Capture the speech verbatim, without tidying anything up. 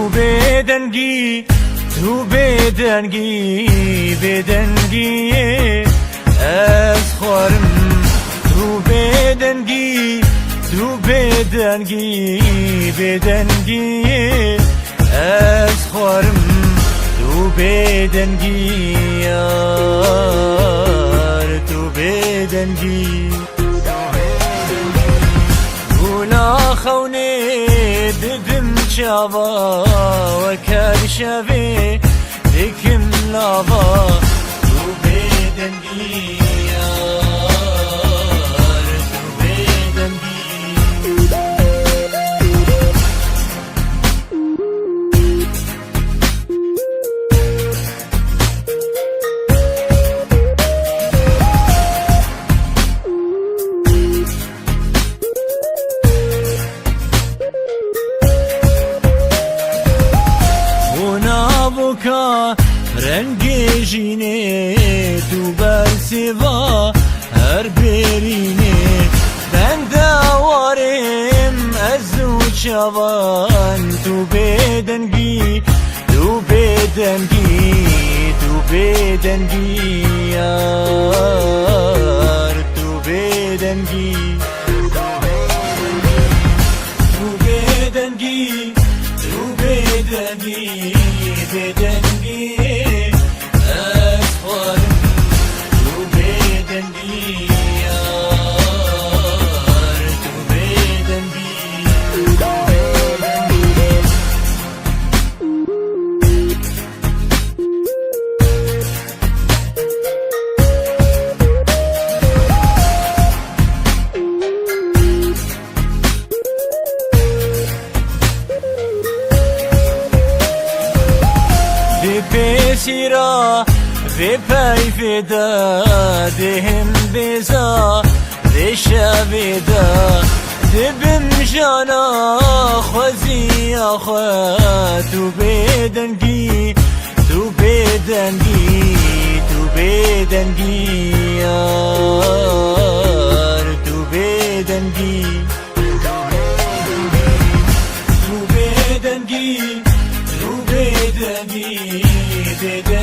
Tu bêdengî, tu bêdengî, bêdengiyê ez xwarim. Tu bêdengî, tu bêdengî, bêdengiyê ez xwarim. Tu bêdengî, yar, tu bêdengî. Gula xewnê dibim çava, wek her şevê dikim lava. Tu bêdengî, yar, tu bêdengî. Bona boka rengê jînê, tu bersêva her bêrînê. Bende warêm ez û çavan, tu bêdengî, tu bêdengî, tu bêdengî, yar, tu bêdengî. Tu bêdengî, tu bêdengî, bêdengî ez xwarim. Tu bêdengî, yar, tu bêdengî. Di pêsîra vê peyvê de, di himbêza vê şevê de, dibim jana xweziya xwe. Tu bêdengî, tu bêdengî, tu bêdengî, yar, tu bêdengî. Tu bêdengî, tu bêdengî, bêdengî.